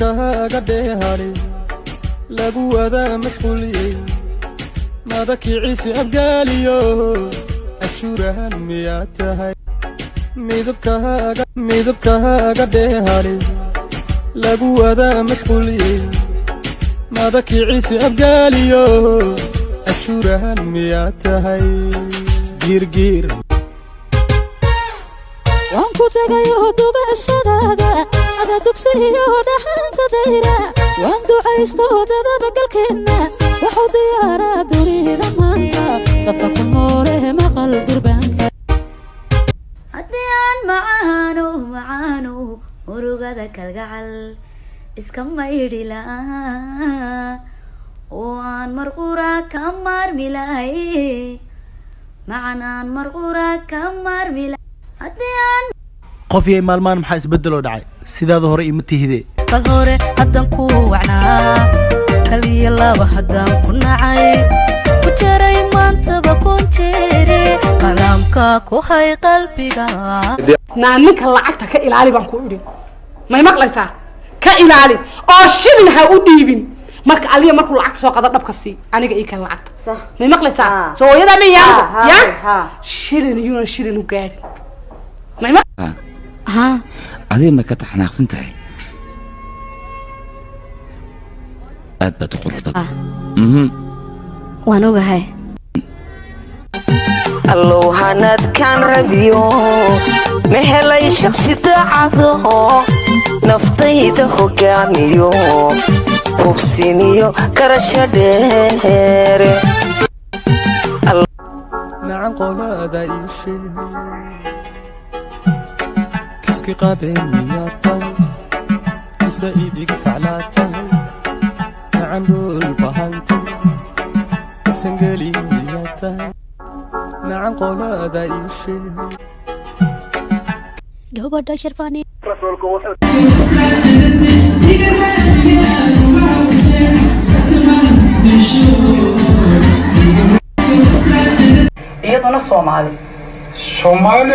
Kaga dheehani lagu wadaa mashquuliyey madakicisi abgaaliyo ajuuraan miyaa tahay? Midabkaaga, midabkaaga dheehani lagu wadaa mashquuliyey madakicisi abgaaliyo ajuuraan miyaa tahay? Giirgiir. Waan ku tagayo dugashadaada, ada dugsiyo dhaxanta dayra. Waan ducaysto dadabagalkeenna, waxu diyaaraa dunida maanta dadka ku noole maqal durbaanka. Haddii aan macaano macaano murugada kalgacal iska maydhi lahaa oo aan marqura ka maarmi lahay, macan aan marqura ka maarmi lahay haddii aan Qof yay, maalmahan maxaa isbeddeloo dhacay? Sidaada hore ima tihide. Kal hore haddaan ku wacnaa, kaliya laba haddaan ku nacay, ku jaray maantaba kun jeere, kalaamka ku hay qalbiga. Naa, ninka lacagta ka ilaali baan ku idhi. May maqlaysaa? Ka ilaali oo shilin ha u dhiibin. Marka aliya markuu lacagta soo qado, dhabka sii, aniga ii kan lacagta. May maqlaysaa? Soo hooyadaa ma yaanku ya shilin yuuna shilin u gaadhin. May maq Haa. Adiga ma ka taxanaaqsan tahay? Aad baad u qurux badan. Waan ogahay. Allow hanadkaan rabiyo, ma helay shakhsi daacado, naftayda hogaamiyo, hubsiniyo karasho dheere. Nacan, qolada ii sheeg, kiski qabeen miyaa tahay mise idiga faclaa tahay? Nacan, dhul bahantay isangeli miyaa tahay? Nacan, qolada ii sheeg. Gabadha sharfani. Iyaduna Soomaali. Soomaali.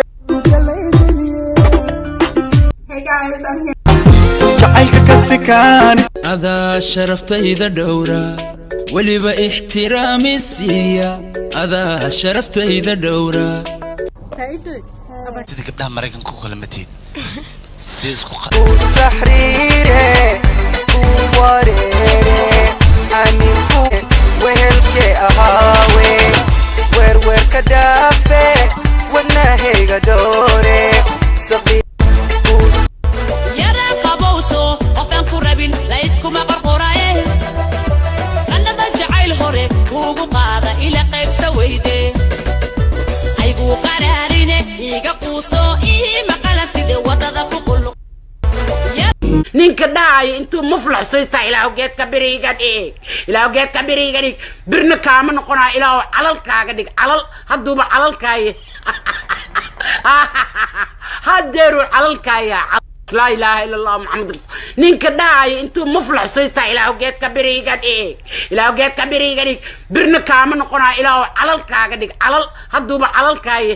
Jacaylka ka sikaan. Adaa sharaftayda dhowra, weliba ixtiraami siiya. Adaa sharaftayda dhowra. Sida gabdhaha Maraykanka ku kala matid si isku Saxriire wareere aninku wehelke ahaawe, weerweerka dhaafe, wadnahayga doore. Yara qabowso, qofaan ku rabin la iskuma qorqoraye. Qandhada jacayl hore kuugu qaada, ila qaybsa weyde, ayguu qaraarine, iiga quuso, ii maqalantide waddada ku qulluq. Ninka dhahaya intuu muflax soystaa, "Ilaahu geedka biriiga dhig, ilaahu geedka biriiga dhig," birna kaama noqonaa. Ilaahu calalkaaga dhig, calal hadduuba calalkaaye, hadeeruu calalkaaya. Laa ilaaha ila Allah, Maxamed rasul. Ninka dhahaya intuu muflax soystaa, "Ilaahu geedka biriiga dhig, ilaahu geedka biriiga dhig," birna kaama noqonaa. Ilaahu calalkaaga dhig, calal hadduuba calalkaaye.